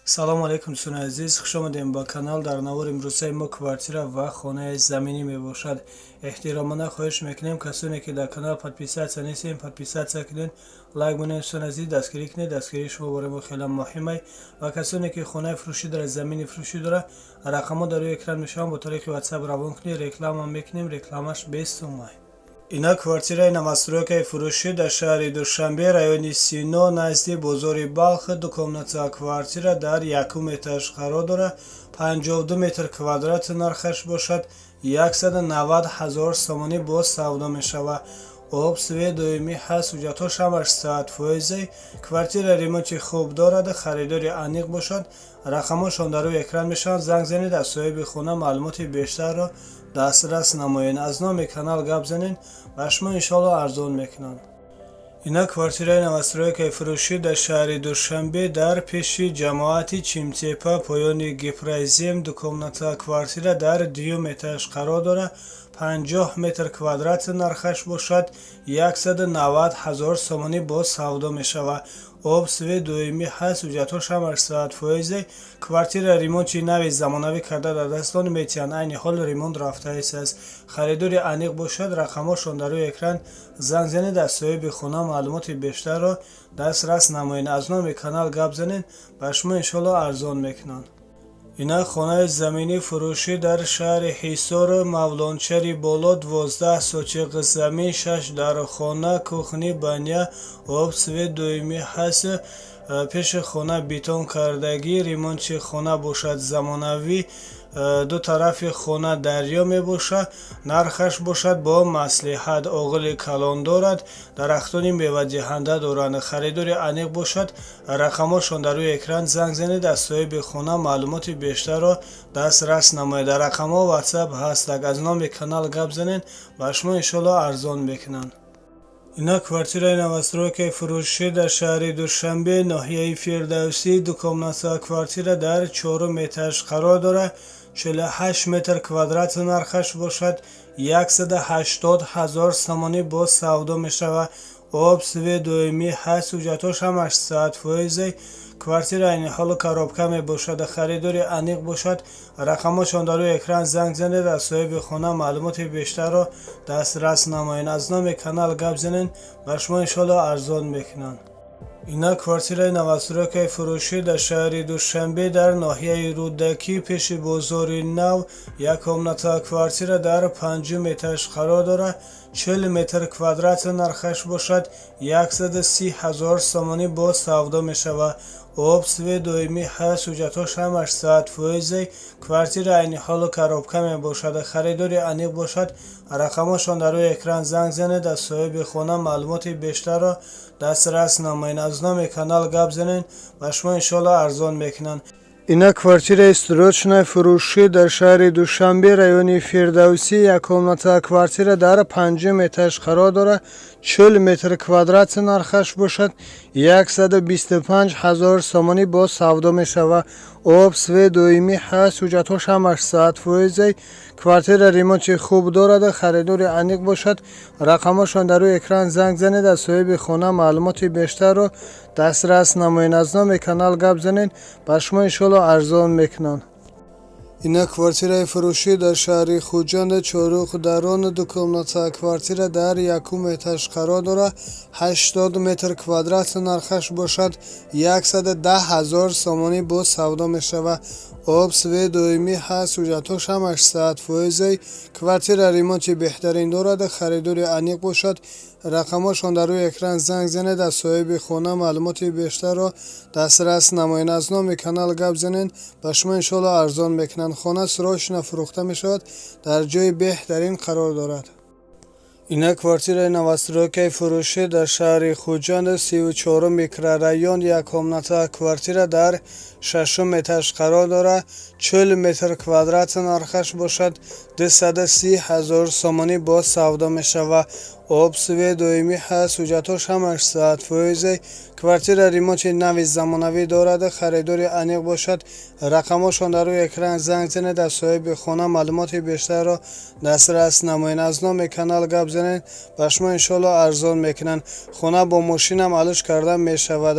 Салому алайкум, дӯстони азиз, хушомадем ба канал. Дар навори имрӯзаи мо квартира ва хонаи заминӣ мебошад. Эҳтиромона хоҳиш мекунем, касоне ки дар канал подписаться нестем, подписаться кунед, лайк монед. Дӯстони азиз, дастгирӣ кунед, дастгирии шумо барои мо хеле муҳимай. Ва касоне ки хонаи фурӯшӣ дорад, замини фурӯшӣ дорад, рақамҳо дар рӯи экран мешаванд, бо тариқи WhatsApp равон кунед, реклама мекунем, рекламаш 20 сумай. Ина квартираи новостройкаи фурӯшӣ дар шаҳри Душанбе, райони Сино, назди бозори Балх. Ду комната квартира дар якум этаж қарор дорад, 52 метр квадрат, нархаш бошад 190 ҳазор сомонӣ, боз савдо мешавад. Об, свет доимӣ ҳаст, ҳуҷҷатҳош ҳамаш 100%. Квартира ремонти хуб дорад. Харидори аниқ бошад, рақамҳошон дар рӯи экран мешаванд, занг занед, аз соҳиби хона маълумоти бештарро дастрас намоед. Аз номи канал гап занед, ба шумо иншоалло арзон мекунанд. Ина квартираи новостройкаи фурӯшӣ дар шаҳри Душанбе, дар пеши ҷамоати Чимтепа, поёни Гипрозем. Ду комната квартира дар дуюм этаж қарор дорад, 50 метр квадрат, нархаш бошад 190 ҳазор сомонӣ, боз савдо мешавад. Об, свет доимӣ ҳаст, ҳуҷҷатҳош ҳамаш 100%. Квартира ремонти нави замонавӣ карда дар дастон метиҳанд, айни ҳол ремонт рафтааст. Харидори аниқ бошад, рақамҳошон дар рӯи экран, занг занед, аз соҳиби хона маълумоти бештарро дастрас намоед. Аз номи канал гап занед, ба шумо иншоалло арзон мекунанд. Ина хонаи заминӣ фурӯшӣ дар шаҳри Ҳисор, Мавлончари Боло, 12 сотиқ замин, шаш дархона, кухня, баня, об, свет доимӣ ҳаст. Пеши хона бетон кардагӣ, ремонти хона бошад замонавӣ. Ду тарафи хона дарё мебошад. Нархаш бошад бо маслиҳат. Оғили калон дорад, дарахтони мевадиҳанда доранд. Харидори аниқ бошад, рақамҳошон дар рӯи экран, занг занед, аз соҳиби хона маълумоти бештарро дастрас намоед. Дар рақамҳо WhatsApp ҳастак. Аз номи канал гап занед, ба шумо иншоалло арзон мекунанд. Ина квартираи новостройкаи фурӯшӣ дар шаҳри Душанбе, ноҳияи Фирдавсӣ. Ду комната квартира дар чорум этаж қарор дорад, 48 метр квадрат, нархаш бошад 180 ҳазор сомонӣ, боз савдо мешавад. Об, свет доимӣ ҳаст, ҳуҷҷатҳош ҳамаш 100%. Квартира айни ҳолу коробка мебошад. Харидори аниқ бошад, рақамҳошон дар рӯи экран, занг занед, аз соҳиби хона маълумоти бештарро дастрас намоед. Аз номи канал гап занед, ба шумо иншоалло арзон мекунанд. Ина квартираи новостройкаи фурӯшӣ дар шаҳри Душанбе, дар ноҳияи Рӯдакӣ, пеши бозори Нав. Як комната квартира дар панҷум этаж қарор дорад, 40 метр квадрат, нархаш бошад 130 ҳазор сомонӣ, боз савдо мешавад. Об, свет доимӣ ҳаст, ҳуҷҷатҳош ҳамаш 100%. Квартира айни ҳолу коробка мебошад. Харидори аниқ бошад, рақамҳошон дар рӯи экран, занг занед, аз соҳиби хона маълумоти бештарро дастрас намоед. Аз номи канал гап занед, ба шумо иншоалло арзон мекунанд. Ина квартираи срочной фурӯшӣ дар шаҳри Душанбе, райони Фирдавсӣ. Як комната квартира дар панҷум этаж қарор дорад, 40 метр квадрат, нархаш бошад 125 ҳазор сомонӣ, боз савдо мешавад. Об, свет доимӣ ҳаст, ҳуҷҷатҳош ҳамаш 100%. Квартира ремонти хуб дорад. Харидори аниқ бошад, рақамҳошон дар рӯи экран, занг занед, аз соҳиби хона маълумоти бештарро дастрас намоед. Аз номи канал гап занед, ба шумо иншоалло арзон мекунанд. Ина квартираи фурӯшӣ дар шаҳри Хуҷанд, Чорух Дарон. Ду комната квартира дар якум этаж қарор дорад, 80 метр квадрат, нархаш бошад 110 ҳазор сомонӣ, боз савдо мешавад. Об, свет доимӣ ҳаст, ҳуҷҷатҳош ҳамаш 100%. Квартира ремонти беҳтарин дорад. Харидори аниқ бошад, рақамҳошон дар рӯи экран, занг занед, аз соҳиби хона маълумоти бештарро дастрас намоед. Аз номи канал гап занед, ба шумо иншоалло арзон мекунанд. Хона срочно фурӯхта мешавад, дар ҷои беҳтарин қарор дорад. Ина квартираи новостройкаи фурӯшӣ дар шаҳри Хуҷанд, 34-ум микрорайон. Як комната квартира дар шашум этаж қарор дорад, 40 метр квадрат, нархаш бошад 230 ҳазор сомонӣ, боз савдо мешавад. Об, свет доимӣ ҳаст, ҳуҷҷатҳош ҳамаш 100%. Квартира ремонти нави замонавӣ дорад. Харидори аниқ бошад, рақамҳошон дар рӯи экран, занг занед, аз соҳиби хона маълумоти бештарро дастрас намоед. Аз номи канал гап занед, ба шумо иншоалло арзон мекунанд. Хона бо мошинам алӯш карда мешавад.